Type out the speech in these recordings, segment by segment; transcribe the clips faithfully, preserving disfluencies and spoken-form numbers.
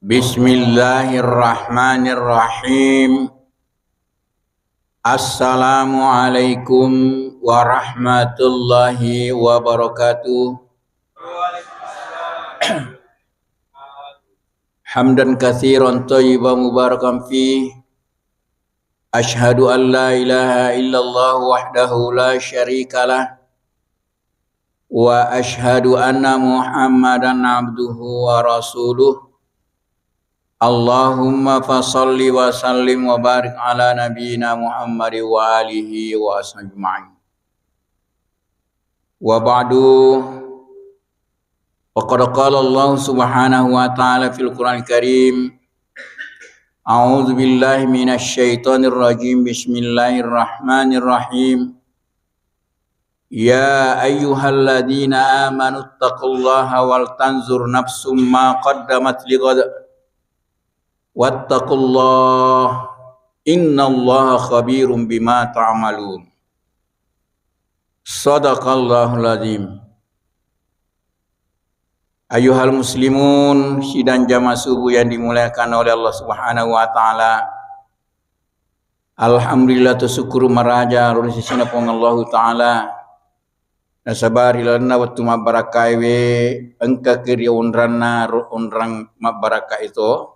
Bismillahirrahmanirrahim. Assalamualaikum warahmatullahi wabarakatuh. Hamdan katsiran thayyiban mubarakan fih. Asyhadu an la ilaha illallah wahdahu la syarikalah. Wa asyhadu anna Muhammadan abduhu wa rasuluh. Allahumma fasalli wa sallim wa barik ala nabiyyina Muhammad wa alihi wa ashabihi ajma'in. Wa ba'du, faqad qala Allah subhanahu wa ta'ala fil Qur'anil Karim, a'udzu billahi minasy syaithanir rajim, bismillahirrahmanirrahim. Ya ayyuhalladzina amanu taqullaha wal tanzur nafsum ma qaddamat lighad. Wattaqullah, innallaha khabirum bima ta'malun. Sadaqallahul azim. Ayyuhal muslimun, sidang jamaah subuh yang dimuliakan oleh Allah Subhanahu wa taala. Alhamdulillah, to syukur maraja ri sesena Puang Allahu Ta'ala. Nasaba ri lalenna wettu mabbarakkaewe, engkaki ri onranna ro-, onrang mabbarakka itu,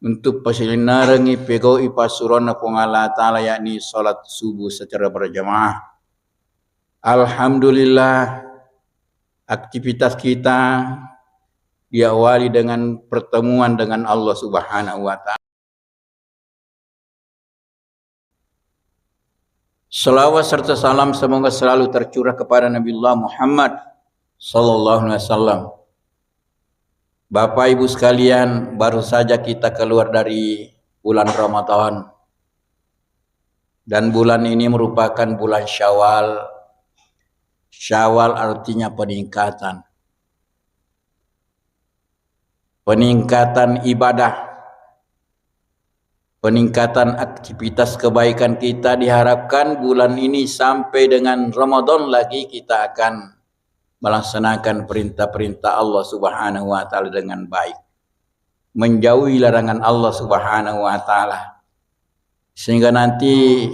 untuk pasilennerengi pegau'i passuroanna Puang Allah Ta'ala, yakni salat subuh secara berjamaah. Alhamdulillah, aktivitas kita diawali dengan pertemuan dengan Allah Subhanahu wa Ta'ala. Salawat serta salam semoga selalu tercurah kepada Nabiullah Muhammad sallallahu alaihi wasallam. Bapak Ibu sekalian, baru saja kita keluar dari bulan Ramadan. Dan bulan ini merupakan bulan Syawal. Syawal artinya peningkatan. Peningkatan ibadah, peningkatan aktivitas kebaikan kita. Diharapkan bulan ini sampai dengan Ramadan lagi kita akan melaksanakan perintah-perintah Allah Subhanahu wa Ta'ala dengan baik, menjauhi larangan Allah Subhanahu wa Ta'ala, sehingga nanti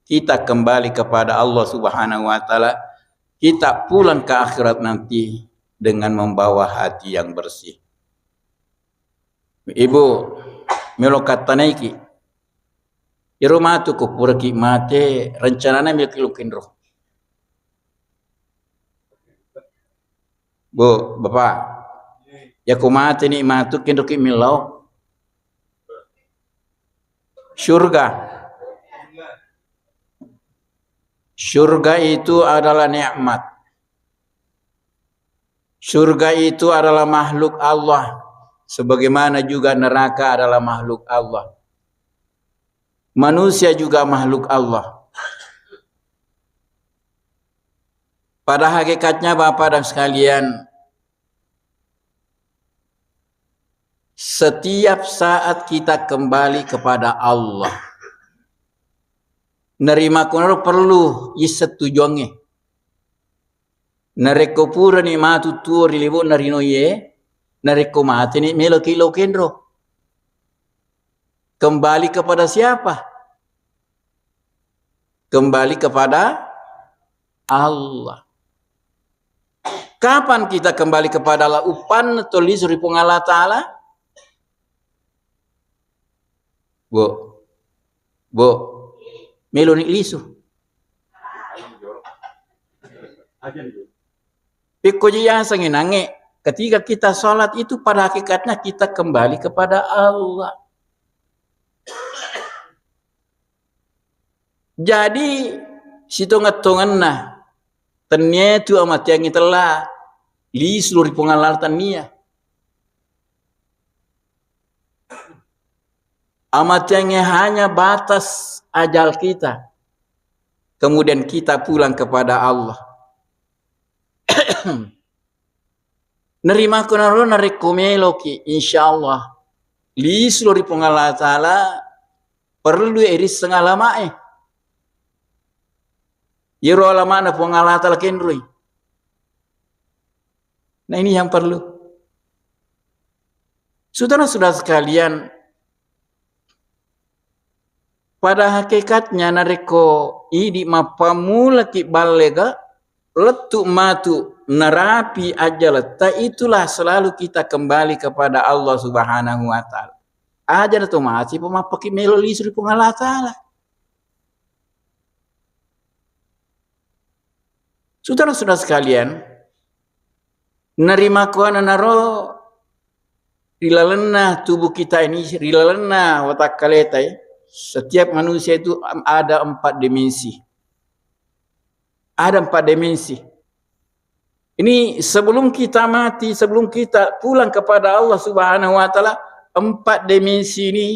kita kembali kepada Allah Subhanahu wa Ta'ala, kita pulang ke akhirat nanti dengan membawa hati yang bersih. Ibu, melo kattanaiki. Iro matu ko puraki mate, rencanana melo ki lo kenro. Bu, Bapak, yako mate ni matu kenro ki melo. Surga. Surga itu adalah nikmat. Surga itu adalah makhluk Allah, sebagaimana juga neraka adalah makhluk Allah. Manusia juga makhluk Allah. Pada hakikatnya, Bapak dan sekalian, setiap saat kita kembali kepada Allah, nerima kono perlu isseng tujuangnge. Narekko purani matu tuo ri lebo'na linoe, narekko mateni meloki lo kenro. Kembali kepada siapa? Kembali kepada Allah. Kapan kita kembali kepada Allah? Uppanna to lisu ri Puang Allah Ta'ala? Bu, bu, meloni lisu. Pikko ji yasengnge nangnge, ketika kita sholat itu pada hakikatnya kita kembali kepada Allah. Jadi, sitongeng-tongenna, tennia tu amateangnge tella, lisu ri Puang Allah tennia. Amateangnge hanya batas ajal kita. Kemudian kita pulang kepada Allah. Nerimakko naro narekko meloki, insyaallah, lisu ri Puang Allah Ta'ala, perlu irisseng alama'e. Iyaro alama'na Puang Allah Ta'ala kenroi. Nah, ini yang perlu. Saudara-saudara sekalian, pada hakikatnya narekko idi mappammulaki ballega, lettu matu narapi ajjaletta, itulah selalu kita kembali kepada Allah Subhanahu wa Ta'ala. Aja na to masipa mappaki melo lisu ri Puang Allah Ta'ala. Saudara-saudara sekalian, narimakkuananaro ri lalenna tubuh kita ini, ri lalenna watakkaleta, setiap manusia itu ada empat dimensi. Ada empat dimensi. Ini sebelum kita mati, sebelum kita pulang kepada Allah Subhanahu wa Ta'ala, empat dimensi ini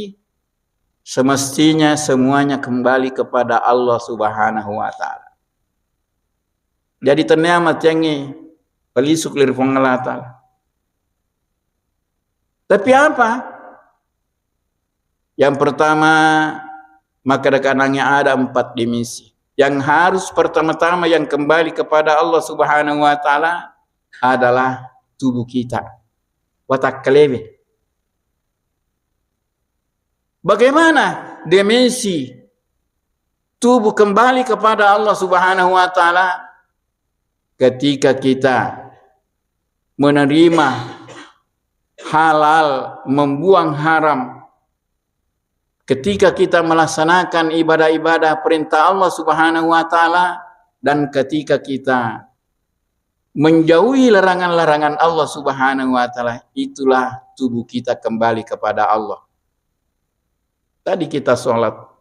semestinya semuanya kembali kepada Allah Subhanahu wa Ta'ala. Jadi, tennia matiangngi palisuk ri Puang Allah Ta'ala. Tapi apa? Yang pertama, maka dekanannya ada empat dimensi. Yang harus pertama-tama yang kembali kepada Allah Subhanahu wa Ta'ala adalah tubuh kita. Watakkalebe. Bagaimana dimensi tubuh kembali kepada Allah Subhanahu wa Ta'ala? Ketika kita menerima halal, membuang haram, ketika kita melaksanakan ibadah-ibadah perintah Allah Subhanahu wa Ta'ala, dan ketika kita menjauhi larangan-larangan Allah Subhanahu wa Ta'ala, itulah tubuh kita kembali kepada Allah. Tadi kita sholat.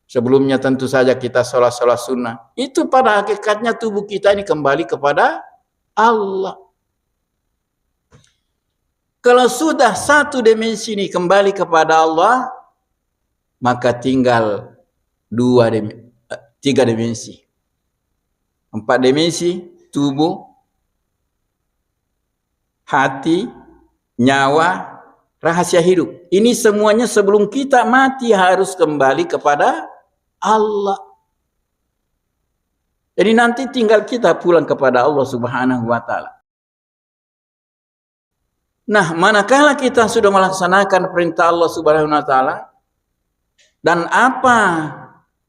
Sebelumnya tentu saja kita sholat-sholat sunnah. Itu pada hakikatnya tubuh kita ini kembali kepada Allah. Kalau sudah satu dimensi ini kembali kepada Allah, maka tinggal dua dim-, eh, tiga dimensi. Empat dimensi, tubuh, hati, nyawa, rahasia hidup. Ini semuanya sebelum kita mati harus kembali kepada Allah. Jadi nanti tinggal kita pulang kepada Allah Subhanahu wa Ta'ala. Nah, manakala kita sudah melaksanakan perintah Allah Subhanahu wa Ta'ala, dan apa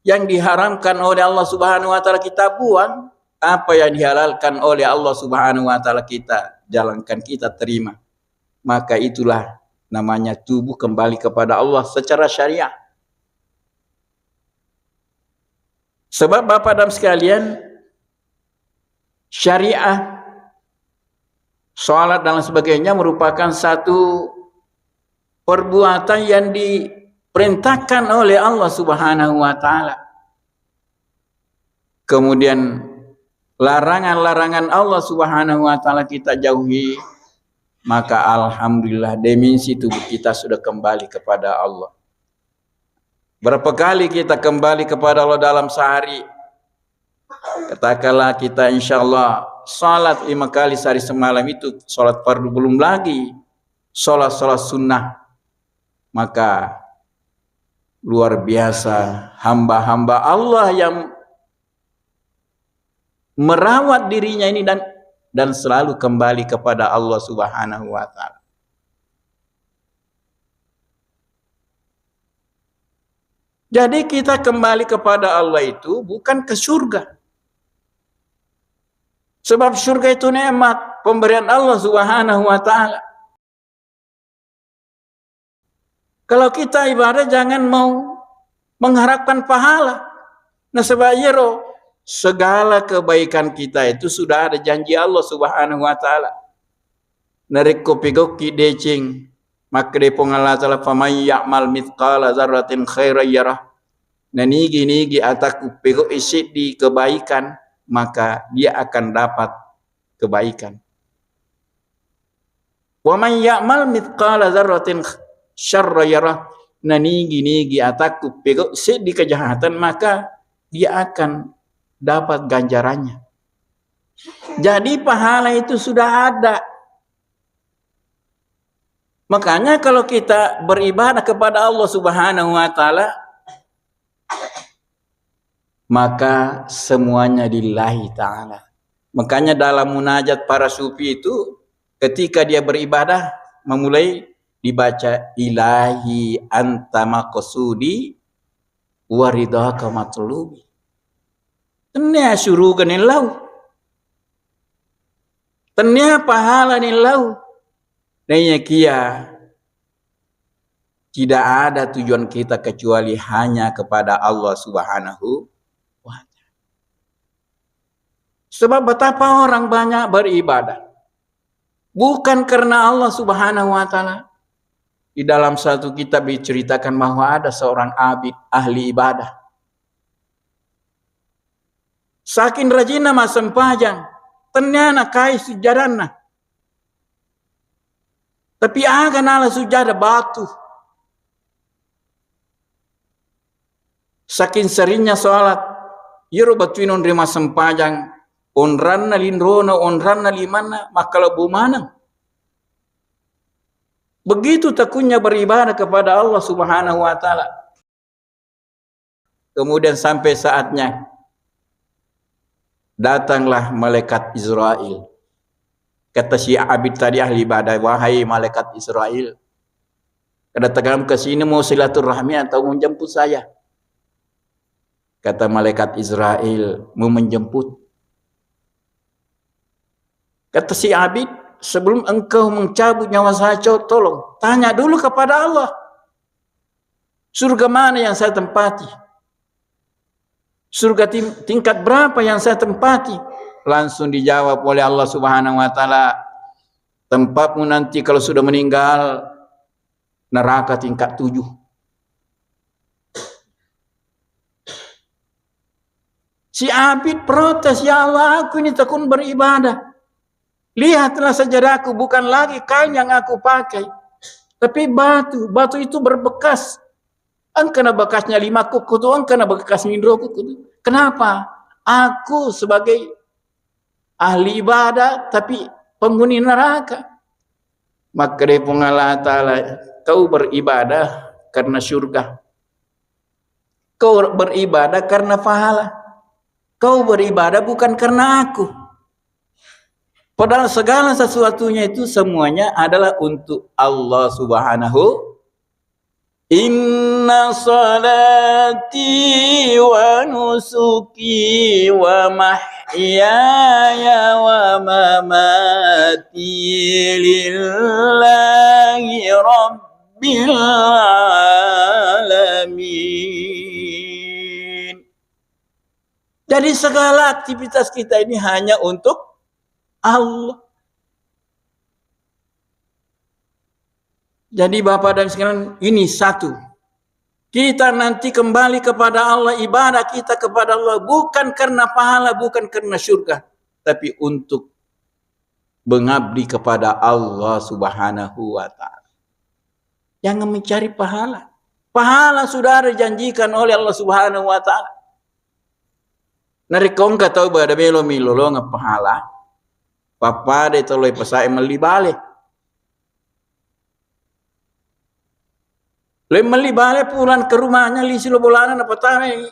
yang diharamkan oleh Allah Subhanahu wa Ta'ala kita buang, apa yang dihalalkan oleh Allah Subhanahu wa Ta'ala kita jalankan, kita terima, maka itulah namanya tubuh kembali kepada Allah secara syariah. Sebab, Bapak dan sekalian, syariah, sholat dan lain sebagainya merupakan satu perbuatan yang diperintahkan oleh Allah Subhanahu wa Ta'ala. Kemudian, larangan-larangan Allah Subhanahu wa Ta'ala kita jauhi, maka alhamdulillah, dimensi tubuh kita sudah kembali kepada Allah. Berapa kali kita kembali kepada Allah dalam sehari? Katakanlah kita, insya Allah, salat lima kali sehari semalam itu, salat fardu, belum lagi salat-salat sunnah. Maka luar biasa hamba-hamba Allah yang merawat dirinya ini dan, dan selalu kembali kepada Allah Subhanahu wa Ta'ala. Jadi, kita kembali kepada Allah itu bukan ke surga. Sebab surga itu nikmat pemberian Allah Subhanahu wa Ta'ala. Kalau kita ibadah, jangan mau mengharapkan pahala. Nasaba iyaro, segala kebaikan kita itu sudah ada janji Allah Subhanahu wa Ta'ala. Narekko pegauki deceng, makkeda Puang Allah Ta'ala, "Faman ya'mal mithqala dzarratin khairan yarah." Nanigi-nigi atakku pegau'i seddi kebaikan, maka dia akan dapat kebaikan. "Wa man ya'mal mithqala dzarratin syarran yarah." Nanigi-nigi atakku pegau seddi kejahatan, maka dia akan dapat ganjarannya. Jadi, pahala itu sudah ada. Makanya, kalau kita beribadah kepada Allah Subhanahu wa Ta'ala, maka semuanya lillahi ta'ala. Makanya, dalam munajat para sufi itu, ketika dia beribadah, memulai dibaca ilahi anta maqsudi wa ridhaka matlubi. Tennia suruga nillau. Tennia pahala nillau. Naiyakia tidak ada tujuan kita kecuali hanya kepada Allah Subhanahu wa Ta'ala. Sebab betapa orang banyak beribadah bukan karena Allah Subhanahu wa Ta'ala. Di dalam satu kitab diceritakan bahwa ada seorang abid ahli ibadah. Saking rajinna massempajang, tennia nakai sujjadanna. Tapi aga nala sujjada? Batu. Saking seringnya sholat, iyaro batu inonri massempajang, onranna linrona, onranna limanna, makkalebbu maneng. Begitu tekkunnya beribadah kepada Allah Subhanahu wa Ta'ala. Kemudian sampai saatnya, datanglah malaikat Israel. Kata si Abid tadi ahli ibadah, "Wahai malaikat Israel, kedatangan ke sini mau silaturahmi atau mau jemput saya?" Kata malaikat Israel, "Mau menjemput." Kata si Abid, "Sebelum engkau mencabut nyawa saya, co-, tolong tanya dulu kepada Allah. Surga mana yang saya tempati? Surga tim-, tingkat berapa yang saya tempati?" Langsung dijawab oleh Allah Subhanahu wa Ta'ala, "Tempatmu nanti kalau sudah meninggal, neraka tingkat tujuh." Si Abid protes, "Ya Allah, aku ini tekun beribadah. Lihatlah sajadahku, bukan lagi kain yang aku pakai, tapi batu. Batu itu berbekas. Engkana bekasnya limaku kutu, engkana bekas minroku kutu. Kenapa? Aku sebagai ahli ibadah, tapi penghuni neraka." Makkedai Puang Allah Ta'ala, "Kau beribadah karena surga. Kau beribadah karena pahala. Kau beribadah bukan karena aku." Padahal segala sesuatunya itu semuanya adalah untuk Allah Subhanahu. "Inna salati wa nusuki wa mahyaya wa mamati lillahi rabbil alamin." Jadi segala aktivitas kita ini hanya untuk Allah. Jadi Bapak dan sekalian, ini satu. Kita nanti kembali kepada Allah, ibadah kita kepada Allah bukan karena pahala, bukan karena surga, tapi untuk mengabdi kepada Allah Subhanahu wa Ta'ala. Jangan mencari pahala. Pahala sudah dijanjikan oleh Allah Subhanahu wa Ta'ala. Narekko engka tau bada melo milolongeng pahala, pappada toloi pasae melli bale. Loi melli bale, pulang ke rumahnya, lisi lo bolana, napatanai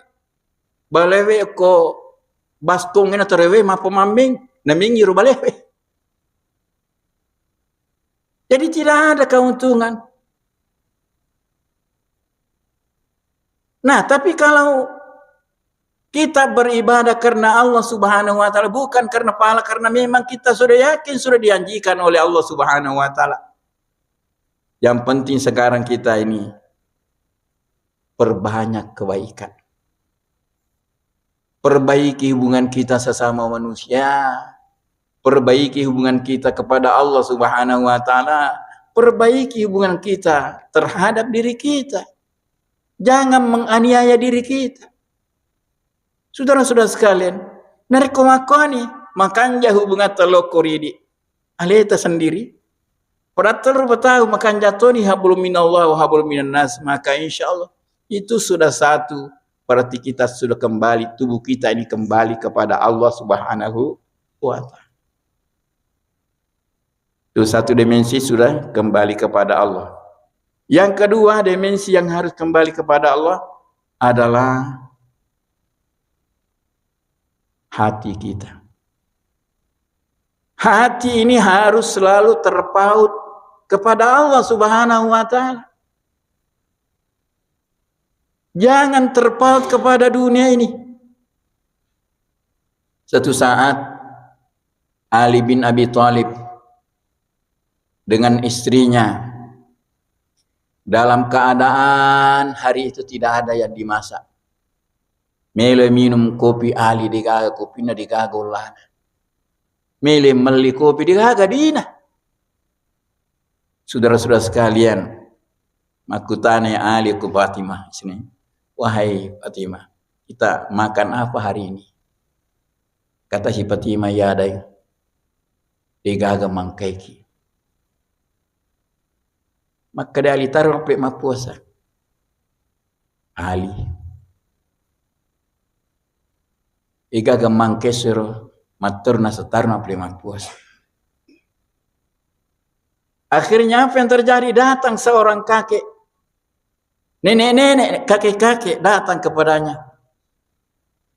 balewe ko bastongnge, naterewe mappa mamming, namingi ro balewe. Jadi tidak ada keuntungan. Nah, tapi kalau kita beribadah karena Allah Subhanahu wa Ta'ala, bukan karena pahala, karena memang kita sudah yakin, sudah dijanjikan oleh Allah Subhanahu wa Ta'ala. Yang penting sekarang kita ini perbanyak kebaikan. Perbaiki hubungan kita sesama manusia. Perbaiki hubungan kita kepada Allah Subhanahu wa Ta'ala. Perbaiki hubungan kita terhadap diri kita. Jangan menganiaya diri kita. Saudara-saudara sekalian, narekko makkuani makanja hubungatta lokko ri idi aleta sendiri, pada tellu rupa tau makanja toni hablum minallah wa hablum minan nas, maka insya Allah itu sudah satu, berarti kita sudah kembali, tubuh kita ini kembali kepada Allah Subhanahu wa Ta'ala. Itu satu dimensi sudah kembali kepada Allah. Yang kedua, dimensi yang harus kembali kepada Allah adalah hati kita. Hati ini harus selalu terpaut kepada Allah Subhanahu wa Ta'ala. Jangan terpaut kepada dunia ini. Satu saat, Ali bin Abi Thalib dengan istrinya dalam keadaan hari itu tidak ada yang dimasak. Melo minum kopi Ali, degaga kopina, degaga ollana. Melo melli kopi, degaga dina. Saudara-saudara sekalian, makkutana Ali ku Fatimah sini, "Wahai Fatimah, kita makan apa hari ini?" Kata si Fatimah, "Ya dai, degaga mangkaiki." Makkeda Ali, "Taro pe mappuasa." Ali, "Degaga mangkaisero, matteru nasetarna pole mappuasa." Akhirnya apa yang terjadi? Datang seorang kakek, nenek-nenek, kakek-kakek datang kepadanya.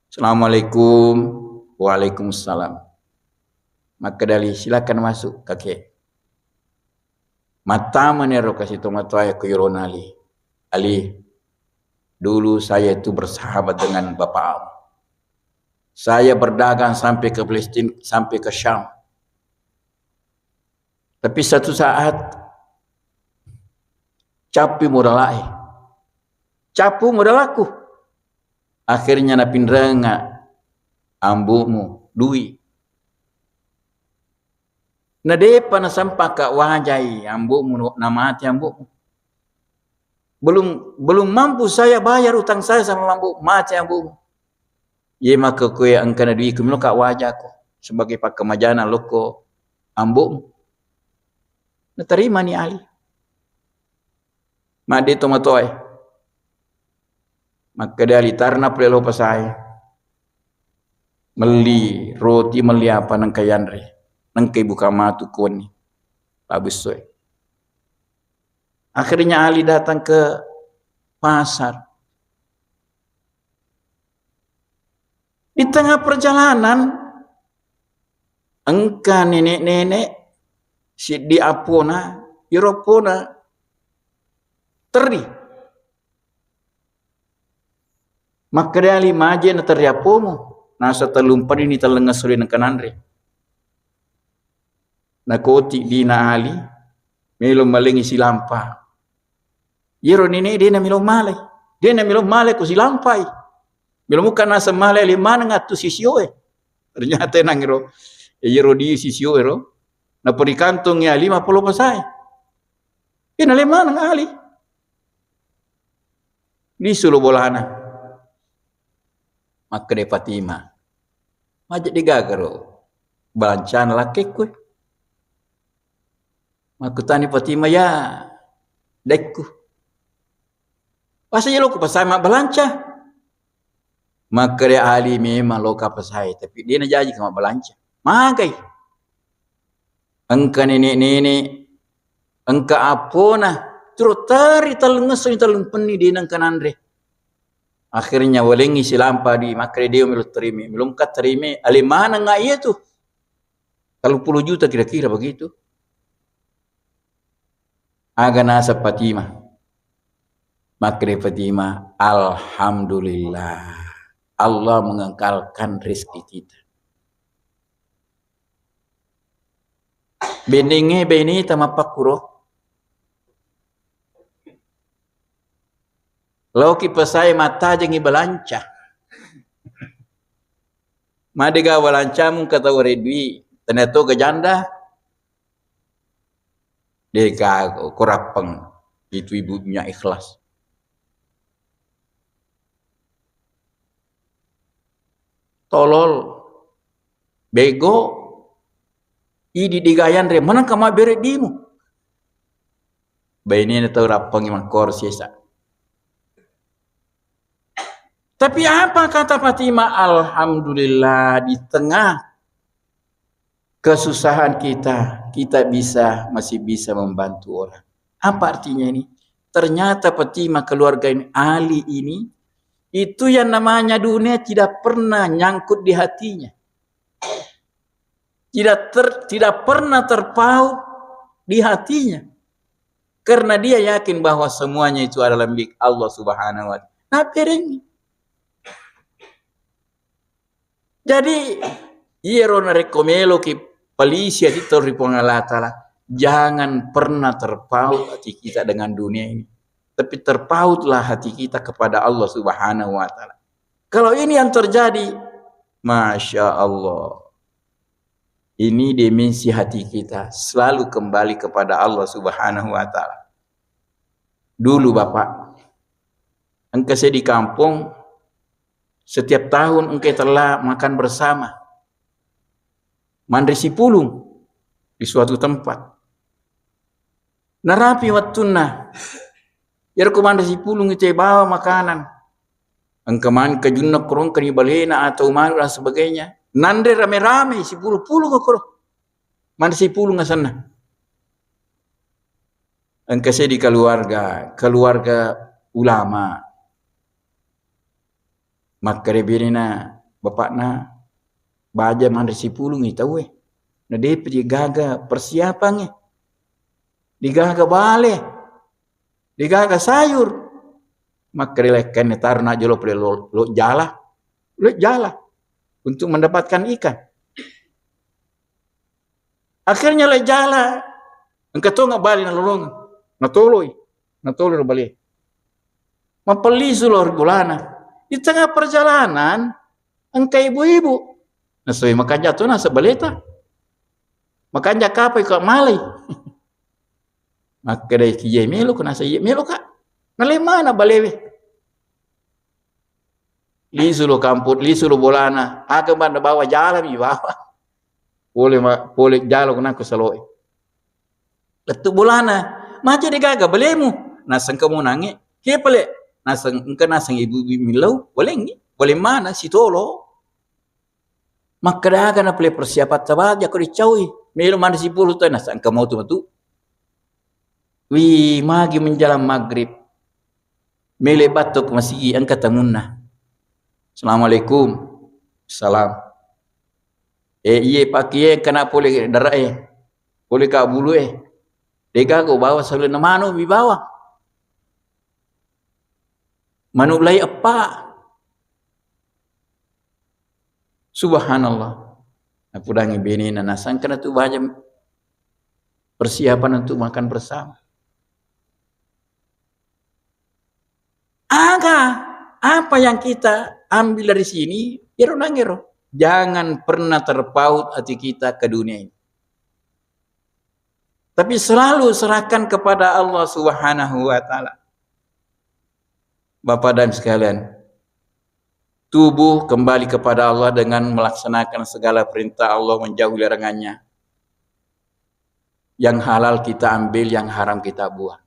"Assalamualaikum." "Waalaikumsalam." Makkeda Ali, "Silakan masuk, kakek." Mattamani ero kasi tomatoae ku yurona Ali. "Ali, dulu saya itu bersahabat dengan bapakmu. Saya berdagang sampai ke Palestina, sampai ke Syam. Tapi satu saat, cappu modalae. Cappu modalakku. Akhirnya napinrenga ambo'mu dui. Na depa nasampaka wajai ambo'mu, namate ambo'mu. Belum, belum mampu saya bayar utang saya sama ambo'mu, mate ambo'mu. Iye makkekkoe engkana duiku, meloka wajaku sebagai pakkamajana lokko ambo'mu." Natarimani Ali. Madde tomatoae. Makkeda Ali, "Tarna pole lo pasae. Melli roti, melli apa, nengka yanre. Nengka ibuka matu kuwenni. Pabessoe." Akhirnya Ali datang ke pasar. Di tengah perjalanan, engka nenek-nenek siddi appona, iyaro appona terri. Makkeda Ali, "Maje naterri appomu, nasa tellumpadini tellengngesso de nengka nanre." Nakoti dina Ali, melo malengi silampa. Iyaro nenek de namelo malai. De namelo malai ko silampai. Melo muka naseng malai, ale maneng attu sisioe. Ternyata nangiro, iyaro di sisioe ro, naporikantongi Ali mapolo pasae. Ina le maneng Ali. Lisu lo bolana. Makkeda Fatimah, "Maje de gaga ro balancana lakkekku?" Makkutani Fatimah, "Ya, daikku. Pasa jelo ku pasai mabbalanca." Makkeda Ali, "Memang loka pasai, tapi de najaji ka mabbalanca. Magai. Engka nenek-nenek, engka appona, turo teri tellungesso ni tellumpenni de nengka nanre." Akhirnya walengi silampa di, makkeda, "De melo terime, melo engka terime, ale maneng iya tu. Telluppulo juta kira-kira begitu." Aga naseng Fatimah? Makkeda Fatimah, "Alhamdulillah, Allah mengekalkan rezeki kita." Benengnge beneta mappakkuro. Laoki pasai mattajengi balanca. Madega balancamu engka tau redui, tania toga janda. Dega ko rappeng itu ibunya ikhlas. Tolol, bego, idi degayanre, manengka mabbere dimu. Bainena tau rappengi makkoro sesa. Tapi apa kata Fatimah? Alhamdulillah, di tengah kesusahan kita, kita bisa, masih bisa membantu orang. Apa artinya ini? Ternyata Fatimah, keluarga ini, Ali ini, itu yang namanya dunia tidak pernah nyangkut di hatinya. Tidak ter-, tidak pernah terpaut di hatinya. Karena dia yakin bahwa semuanya itu adalah milik Allah Subhanahu wa Ta'ala. Naperengi. Jadi, iyaro narekko meloki palisi ati tau ri Puang Allah Ta'ala, jangan pernah terpaut hati kita dengan dunia ini. Tapi terpautlah hati kita kepada Allah Subhanahu wa Ta'ala. Kalau ini yang terjadi, Masya Allah. Ini dimensi hati kita selalu kembali kepada Allah Subhanahu wa Ta'ala. Dulu, Bapak, engka saya di kampung, setiap tahun engka tella makan bersama. Manre sipulung di suatu tempat. Narapi wettunna. Iyaro ko manre sipulung itu bawa makanan. Engka man kajunna koro, engka ni balena atau manu dan sebagainya. Nanre rame-rame, sipulung-pulung koro. Manre sipulung asenna. Engka seddi keluarga, keluarga ulama. Makkeda benena bapakna, "Baja manre sipulungi tauwe. Na depa digaga persiapangnge. Digaga bale. Digaga sayur." Makkeda lekkanna, "Taro na jolo pole lo, lo jala. Lo jala untuk mendapatkan ikan." Akhirnya le jala, engka tonga bale nalolongeng. Natoloi, natoloi ro bale. Mapellisu lo ri bolana. Di tengah perjalanan, engka ibu-ibu. Nasaba makanja to naseng baleta. Makanja kapai ko malai. Makkedai, "Kija meloka?" Naseng, "Iya meloka." Nalemmana balewe. Lisu lo kampung, lisu lo bolana. Aga banda bawa jala mi bawa. Pole ma-, pole jalo ko nako saloe. Lettu bolana, "Maja degaga balemu?" Naseng, "Engka monangnge." "Ke pale?" Naseng, "Engka naseng ibu-ibu millau, walengngi, waleng mana sitolo." Makkeda, "Aga na pale persiapan tabaja ko dicaui. Melo manre sipulung to." Naseng, "Engka motu matu." Wi, magi menjelang maghrib. Mele batto ke masigi, engka tamunna. "Assalamualaikum." "Salam." "Eh, iye, Pak Kiye, engka na pole darae, pole ka bulu e. Degaga ubawa salena manu mi bawa. Manu lai eppa." Subhanallah. Napudangi benena, nasangka natu baja persiapan untuk makan bersama. Aga, apa yang kita ambil dari sini? Iro nangero. Jangan pernah terpaut hati kita ke dunia ini. Tapi selalu serahkan kepada Allah Subhanahu wa Ta'ala. Bapak dan sekalian, tubuh kembali kepada Allah dengan melaksanakan segala perintah Allah, menjauhi larangannya. Yang halal kita ambil, yang haram kita buang.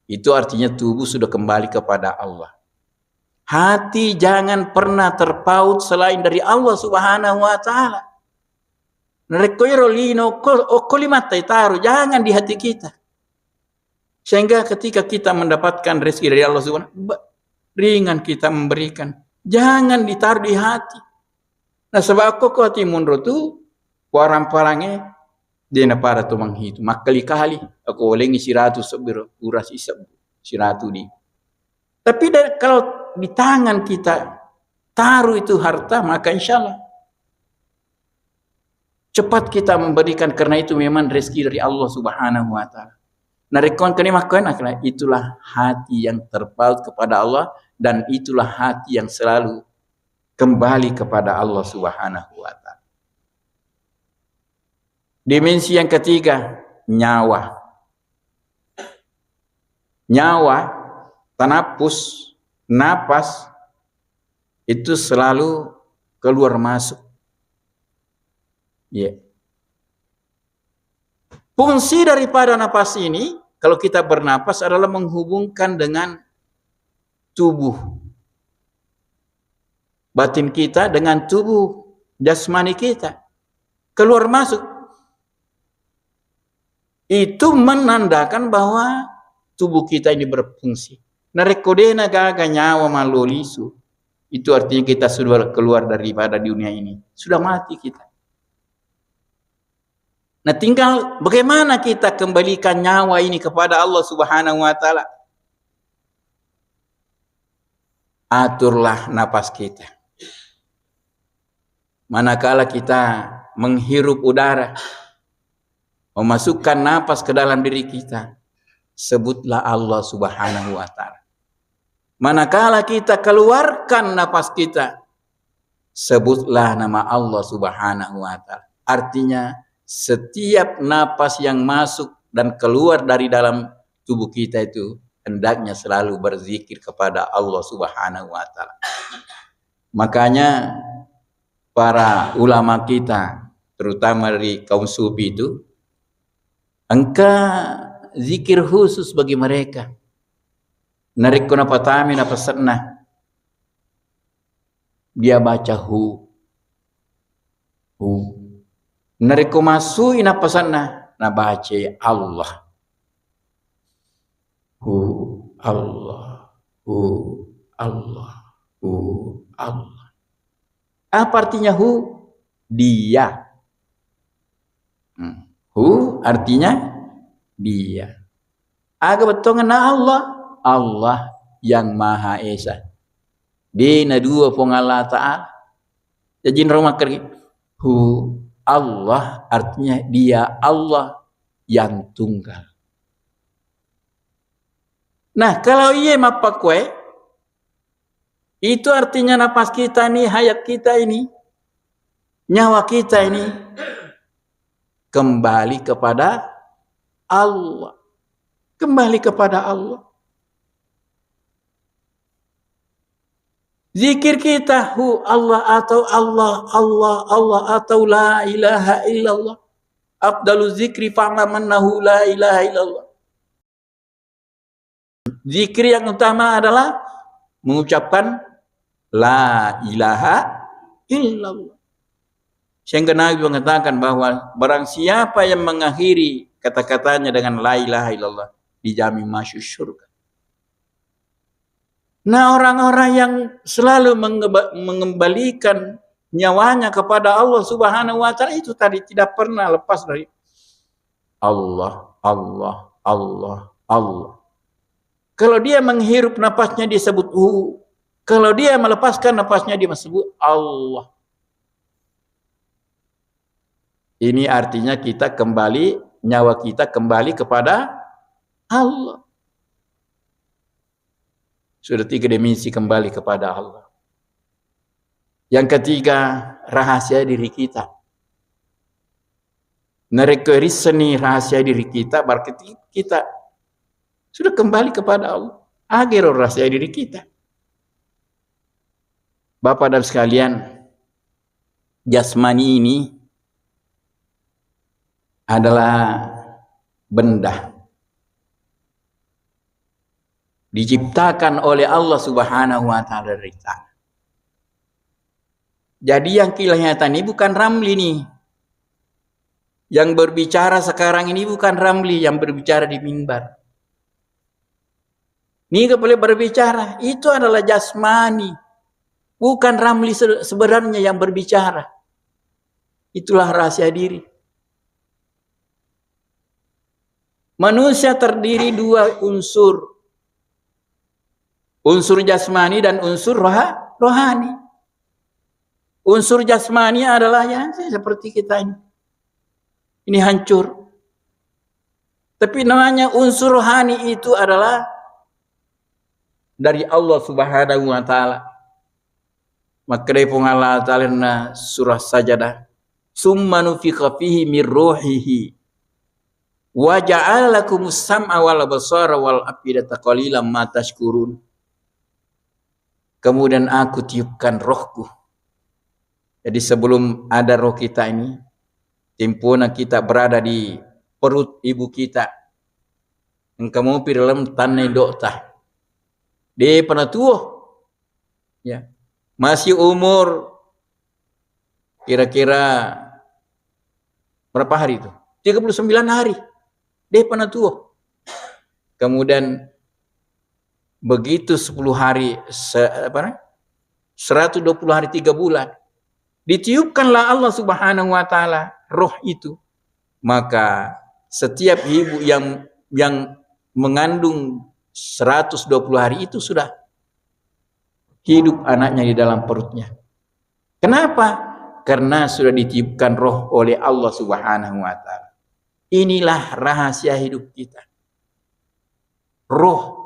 Itu artinya tubuh sudah kembali kepada Allah. Hati jangan pernah terpaut selain dari Allah Subhanahu wa Ta'ala. Narekko ero lino, okko, okko limatta itaro, jangan di hati kita. Sehingga ketika kita mendapatkan rezeki dari Allah Subhanahu, ba-, ringan kita memberikan. Jangan ditaruh di hati. Nasaba okko ko hati monro tu, warang-parange, de napada tu manghitu. Makkali-kali, okko walengngi siratu sebbu, urasi sebbu, siratu di. Tapi da-, kalau di tangan kita taruh itu harta, maka insya Allah cepat kita memberikan, karena itu memang rezeki dari Allah Subhanahu wa Ta'ala. Narekko engkani makkoen, itulah hati yang terpaut kepada Allah, dan itulah hati yang selalu kembali kepada Allah Subhanahu wa Ta'ala. Dimensi yang ketiga, nyawa. Nyawa, tanaffus, napas, itu selalu keluar masuk. Ya. Fungsi daripada napas ini, kalau kita bernapas, adalah menghubungkan dengan tubuh batin kita, dengan tubuh jasmani kita. Keluar masuk. Itu menandakan bahwa tubuh kita ini berfungsi. Narekko dena gaga nyawa mallo lisu, itu artinya kita sudah keluar daripada dunia ini. Sudah mati kita. Nah, tinggal bagaimana kita kembalikan nyawa ini kepada Allah Subhanahu wa Ta'ala. Aturlah napas kita. Manakala kita menghirup udara, memasukkan napas ke dalam diri kita, sebutlah Allah Subhanahu wa Ta'ala. Manakala kita keluarkan napas kita, sebutlah nama Allah Subhanahu wa Ta'ala. Artinya, setiap napas yang masuk dan keluar dari dalam tubuh kita itu hendaknya selalu berzikir kepada Allah Subhanahu wa Ta'ala. Makanya, para ulama kita, terutama dari kaum sufi itu, engka zikir khusus bagi mereka. Narekko napatami napasenna, dia baca hu. Hu. Narekko masui napasenna, nabaca Allah. Hu, Allah. Hu, Allah. Hu, Allah. Apa artinya hu? Dia. Hmm. Hu artinya dia. Aga bettuanna Allah? Allah yang Maha Esa. De' na dua Puang Allah Ta'ala. Jaji nro makkedai, hu, Allah artinya dia Allah yang tunggal. Nah, kalau iye mappakkue, itu artinya napas kita ini, hayat kita ini, nyawa kita ini kembali kepada Allah. Kembali kepada Allah. Zikir kita, hu Allah atau Allah, Allah, Allah atau la ilaha illallah. Afdalu zikri fa'lam annahu la ilaha illallah. Zikir yang utama adalah mengucapkan la ilaha illallah. Sehingga Nabi mengatakan bahwa barang siapa yang mengakhiri kata-katanya dengan la ilaha illallah, dijamin masuk surga. Nah, orang-orang yang selalu mengeba-, mengembalikan nyawanya kepada Allah Subhanahu wa Ta'ala itu tadi tidak pernah lepas dari Allah, Allah, Allah, Allah. Kalau dia menghirup napasnya, dia sebut hu. Kalau dia melepaskan napasnya, dia sebut Allah. Ini artinya kita kembali, nyawa kita kembali kepada Allah. Sudah tiga dimensi kembali kepada Allah. Yang ketiga, rahasia diri kita. Narekko risseni rahasia diri kita, berarti kita sudah kembali kepada Allah. Agero rahasia diri kita. Bapak dan sekalian, jasmani ini adalah benda diciptakan oleh Allah Subhanahu wa Ta'ala dari tanah. Jadi, yang kelihatan ini bukan Ramli nih. Yang berbicara sekarang ini bukan Ramli yang berbicara di mimbar. Niga pole berbicara, itu adalah jasmani. Bukan Ramli se-, sebenarnya yang berbicara. Itulah rahasia diri. Manusia terdiri dua unsur. Unsur jasmani dan unsur roha-, rohani. Unsur jasmani adalah ya seperti kita ini. Ini hancur. Tapi namanya unsur rohani itu adalah dari Allah Subhanahu wa Ta'ala. Makkedai Puang Allah Ta'ala na surah Sajadah, "Summa nufikha fihi min ruhihi wa ja'ala lakumus sam'a wal absara wal afidata qalilan ma tashkurun." Kemudian aku tiupkan rohku. Jadi sebelum ada roh kita ini, tempona kita berada di perut ibu kita, engka mopi dalam tanna indo'ta. De'pa natuo. Ya. Masih umur kira-kira berapa hari itu? Tiga puluh sembilan hari. De'pa natuo. Kemudian begitu sepuluh hari, se-, apa namanya? Seratus dua puluh hari, tiga bulan. Ditiupkanlah Allah Subhanahu wa Ta'ala roh itu. Maka setiap ibu yang yang mengandung seratus dua puluh hari itu sudah hidup anaknya di dalam perutnya. Kenapa? Karena sudah ditiupkan roh oleh Allah Subhanahu wa Ta'ala. Inilah rahasia hidup kita. Roh.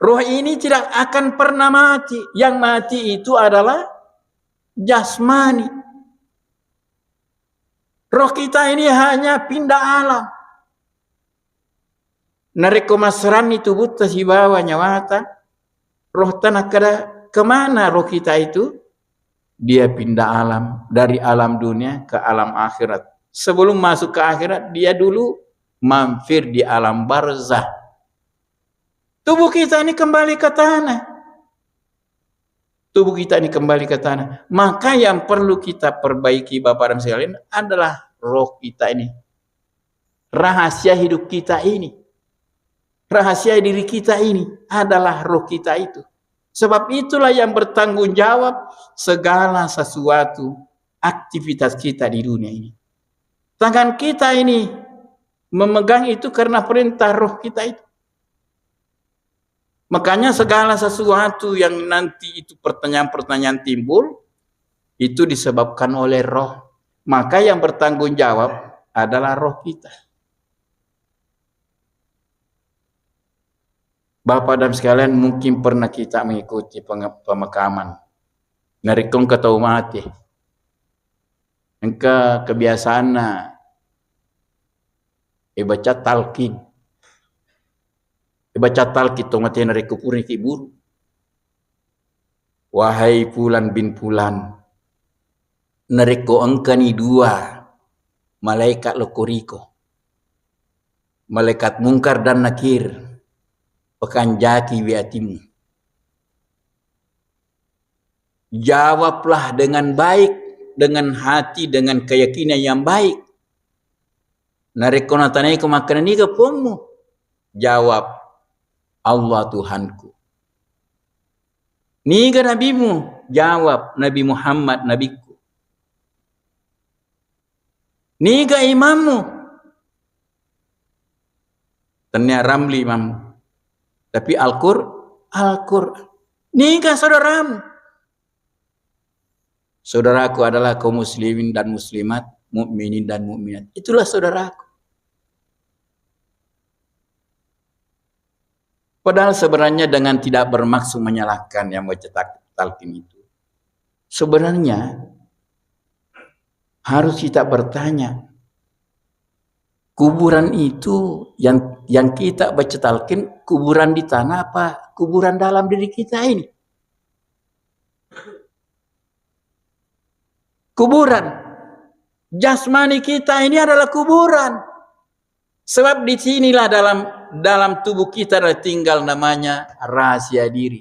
Roh ini tidak akan pernah mati. Yang mati itu adalah jasmani. Roh kita ini hanya pindah alam. Narekko masseranni tubutta sibawa nyawata, rohta nakkeda, "Kemana roh kita itu?" Dia pindah alam, dari alam dunia ke alam akhirat. Sebelum masuk ke akhirat, dia dulu mampir di alam barzah. Tubuh kita ini kembali ke tanah. Tubuh kita ini kembali ke tanah. Maka yang perlu kita perbaiki, Bapak dan sekalian, adalah roh kita ini. Rahasia hidup kita ini. Rahasia diri kita ini adalah roh kita itu. Sebab itulah yang bertanggung jawab segala sesuatu aktivitas kita di dunia ini. Tangan kita ini memegang itu karena perintah roh kita itu. Makanya segala sesuatu yang nanti itu pertanyaan-pertanyaan timbul, itu disebabkan oleh roh. Maka yang bertanggung jawab adalah roh kita. Bapak dan sekalian, mungkin pernah kita mengikuti penge-, pemakaman. Narekko engka tau mate, engka kebiasaanna, eh, baca talqin. Eh, baca talqin to mate narekko purani kiburu. "Wahai Fulan bin Fulan, narekko engkani dua malaikat lokkoriko, malaikat Mungkar dan Nakir, pekanjaki wi atimmu. Jawablah dengan baik, dengan hati, dengan keyakinan yang baik. Narekko natanaiko makkeda, 'Niga Puammu?' Jawab, 'Allah Tuhanku.' 'Niga nabimu?' Jawab, 'Nabi Muhammad nabikku.' 'Niga imammu?' Tennia Ramli imammu. Tapi Al-Qur-, Al-Qur'an. 'Niga saudaramu?' Saudaraku adalah kaum muslimin dan muslimat, mukminin dan mukminat. Itulah saudaraku. Padahal sebenarnya dengan tidak bermaksud menyalahkan yang baca tak-, talqin itu. Sebenarnya harus kita bertanya, kuburan itu yang, yang kita baca talqin, kuburan di tanah apa kuburan dalam diri kita ini? Kuburan. Jasmani kita ini adalah kuburan. Sebab di sinilah dalam, dalam tubuh kita adalah tinggal namanya rahasia diri.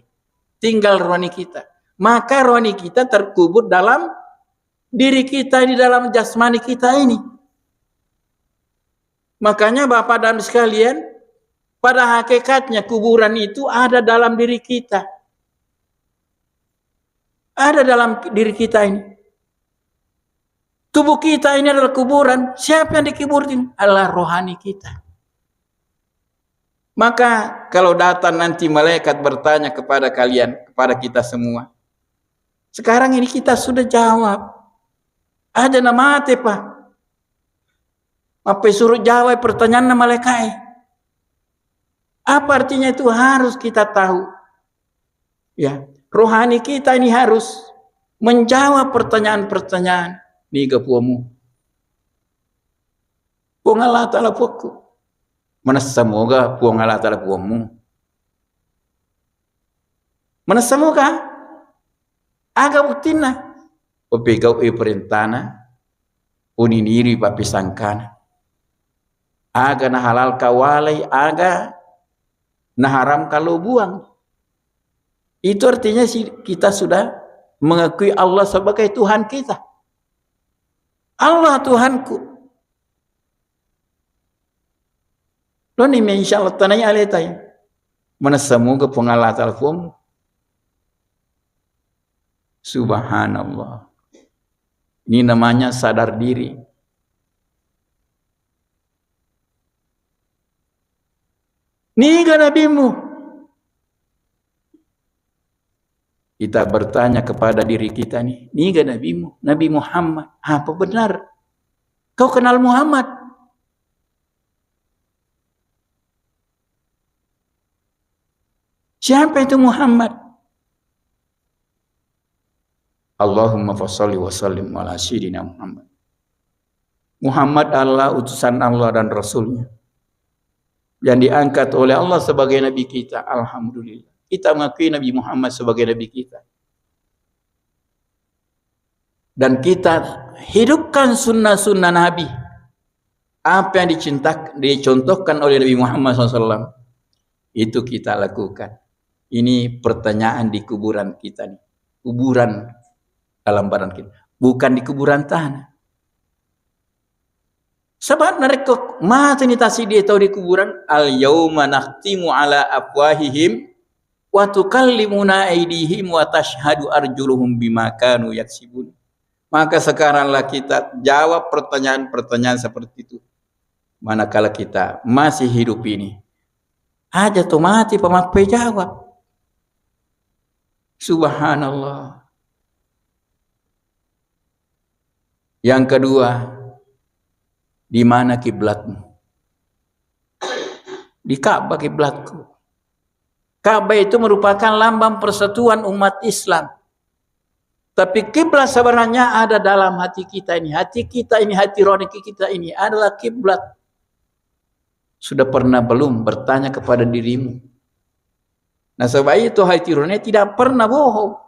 Tinggal rohani kita. Maka rohani kita terkubur dalam diri kita, di dalam jasmani kita ini. Makanya Bapak dan sekalian, pada hakikatnya kuburan itu ada dalam diri kita. Ada dalam diri kita ini. Tubuh kita ini adalah kuburan. Siapa yang dikubur ini? Adalah rohani kita. Maka kalau datang nanti malaikat bertanya kepada kalian, kepada kita semua, sekarang ini kita sudah jawab. Aja na mate, Pak. Apa suruh jawab pertanyaanna malaikat? Apa artinya itu? Harus kita tahu. Ya, rohani kita ini harus menjawab pertanyaan-pertanyaan. Niga Puammu? Puang Allah Ta'ala Puakku. Manessa moga Puang Allah Ta'ala Puammu. Manessa moga? Aga buktinna? Upegau'i perintana, uniniri pappisangkana. Aga nahalalka walai, aga naharamka lo buang. Itu artinya si-, kita sudah mengakui Allah sebagai Tuhan kita. Allah Tuhanku. Loni me insya Allah tanai aleta ya. Manessa moga Puang Allah Ta'ala Puang. Subhanallah. Ini namanya sadar diri. Niga nabimu? Kita bertanya kepada diri kita nih, niga nabimu? Nabi Muhammad. Apa benar? Kau kenal Muhammad? Siapa itu Muhammad? Allahumma fasalli wa sallim ala sayyidina Muhammad. Muhammad adalah utusan Allah dan Rasulnya yang diangkat oleh Allah sebagai Nabi kita. Alhamdulillah. Kita mengakui Nabi Muhammad sebagai Nabi kita. Dan kita hidupkan sunnah-sunnah Nabi. Apa yang dicintak-, dicontohkan oleh Nabi Muhammad sallallahu alaihi wasallam, itu kita lakukan. Ini pertanyaan di kuburan kita nih. Kuburan dalam badan kita. Bukan di kuburan tanah. Sebab narekko mateni tasiddi tau di kuburan, "Al yauma nakhtimu ala afwahihim wa tukallimuna aidihim wa tashhadu arjuluhum bima kanu yaksibun." Maka sekaranglah kita jawab pertanyaan-pertanyaan seperti itu. Manakala kita masih hidup ini, aja to mati pa mappejawab. Subhanallah. Yang kedua, di mana kiblatmu? Di Ka'bah kiblatku. Ka'bah itu merupakan lambang persatuan umat Islam. Tapi kiblat sebenarnya ada dalam hati kita ini. Hati kita ini, hati rohani kita ini adalah kiblat. Sudah pernah belum bertanya kepada dirimu? Nasaba itu hati rohani tidak pernah bohong.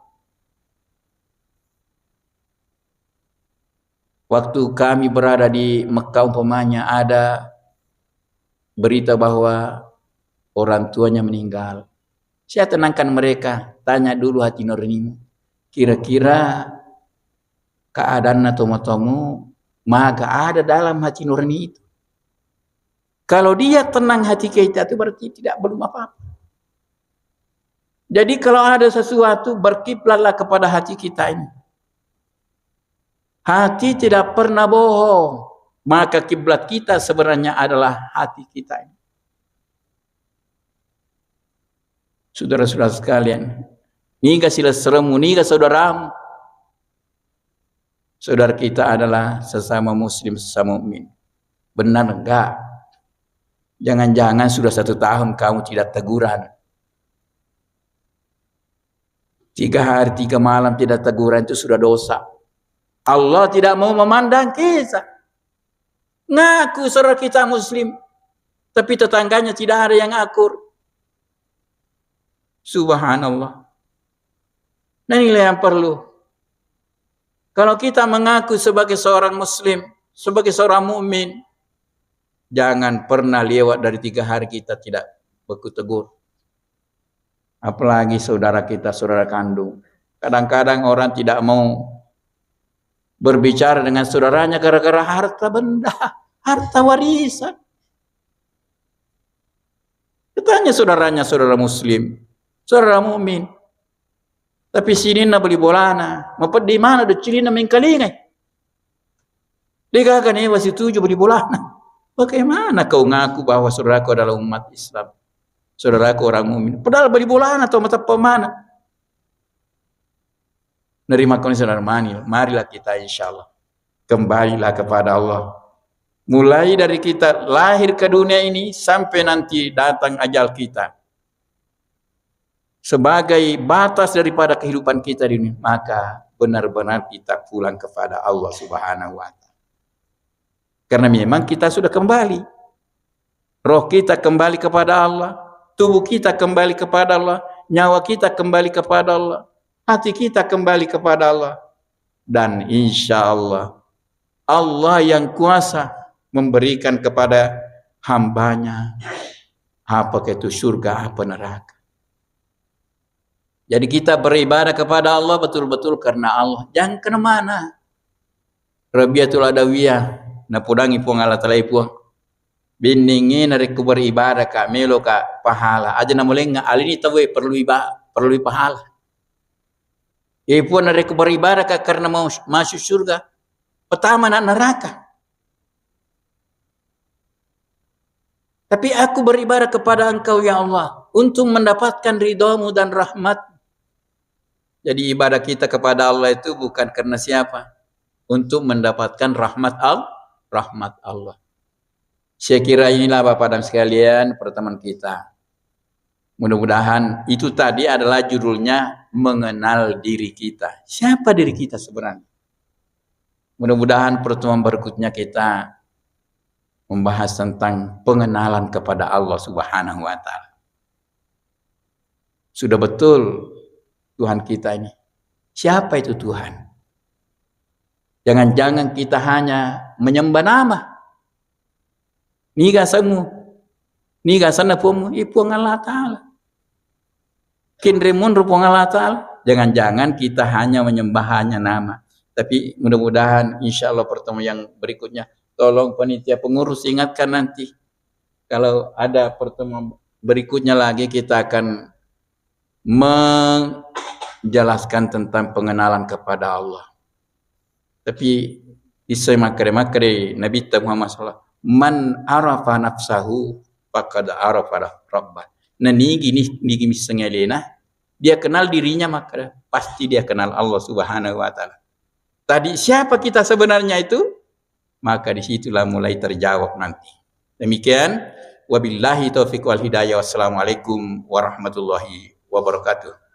Waktu kami berada di Mekah, umpamanya ada berita bahwa orang tuanya meninggal, saya tenangkan mereka, tanya dulu hati nuranimu. Kira-kira keadaanna tomatoamu maga ada dalam hati nurani itu? Kalau dia tenang hati kita itu berarti tidak, belum apa-apa. Jadi kalau ada sesuatu, berkiblatlah kepada hati kita ini. Hati tidak pernah bohong. Maka kiblat kita sebenarnya adalah hati kita ini. Saudara-saudara sekalian, niga silessuremu, niga saudaramu? Saudara kita adalah sesama muslim, sesama mukmin. Benar enggak? Jangan-jangan sudah satu tahun kamu tidak teguran. Tiga hari, tiga malam tidak teguran itu sudah dosa. Allah tidak mau memandang kita. Ngaku saudara kita muslim, tapi tetangganya tidak ada yang akur. Subhanallah. Nah, inilah yang perlu. Kalau kita mengaku sebagai seorang muslim, sebagai seorang mukmin, jangan pernah lewat dari tiga hari kita tidak baku tegur. Apalagi saudara kita, saudara kandung. Kadang-kadang orang tidak mau berbicara dengan saudaranya gara-gara harta benda, harta warisan. Katanya saudaranya, saudara muslim, saudara mukmin. Tapi sininna bali bolana, mapeddi mana do cilina mengkalingai. Degaga newa situju bali bolana. Bagaimana kau ngaku bahwa saudaraku adalah umat Islam? Saudaraku orang mukmin. Padahal bali bolana atau matappa mana? Nerima kasih, saudara mani. Marilah kita, insya Allah, kembalilah kepada Allah. Mulai dari kita lahir ke dunia ini sampai nanti datang ajal kita. Sebagai batas daripada kehidupan kita di dunia, maka benar-benar kita pulang kepada Allah Subhanahu wa Ta'ala. Karena memang kita sudah kembali. Roh kita kembali kepada Allah, tubuh kita kembali kepada Allah, nyawa kita kembali kepada Allah, hati kita kembali kepada Allah. Dan insya Allah, Allah yang kuasa memberikan kepada hambanya apa itu surga, apa neraka. Jadi kita beribadah kepada Allah betul-betul karena Allah. Jangan kemana-mana. Rabiatul Adawiyah, napudangi Puang Allah Ta'ala, Puang, benningi narekko beribadah ka, melo ka pahala. Aja namulenga alini tauwe perlu iba-, perlu pahala. Eh, Puang, narekko beribadah ka karena mau masuk surga, pertama nak neraka. Tapi aku beribadah kepada Engkau, ya Allah, untuk mendapatkan ridhamu dan rahmat. Jadi ibadah kita kepada Allah itu bukan karena siapa, untuk mendapatkan rahmat Al-, rahmat Allah. Saya kira inilah Bapak dan sekalian pertemuan kita. Mudah-mudahan itu tadi adalah judulnya mengenal diri kita. Siapa diri kita sebenarnya? Mudah-mudahan pertemuan berikutnya kita membahas tentang pengenalan kepada Allah Subhanahu wa Ta'ala. Sudah betul Tuhan kita ini. Siapa itu Tuhan? Jangan-jangan kita hanya menyembah nama. Niga asenmu? Niga asenna Puangmu? I Puang Allah Ta'ala. Kinre munro Puang Allah Ta'ala. Jangan-jangan kita hanya menyembah hanya nama. Tapi mudah-mudahan insya Allah pertemuan yang berikutnya, tolong panitia pengurus ingatkan nanti. Kalau ada pertemuan berikutnya lagi, kita akan menjelaskan tentang pengenalan kepada Allah. Tapi isseng makkeda-, makkeda Nabitta Muhammad sallallahu alaihi wasallam, "Man arafa nafsahu faqad arafa rabbah." Nah, nigi ni, nigi misseng alena, dia kenal dirinya, maka pasti dia kenal Allah Subhanahu wa Ta'ala. Tadi siapa kita sebenarnya itu? Maka disitulah mulai terjawab nanti. Demikian, wabillahi taufiq wal hidayah. Wassalamualaikum warahmatullahi wabarakatuh.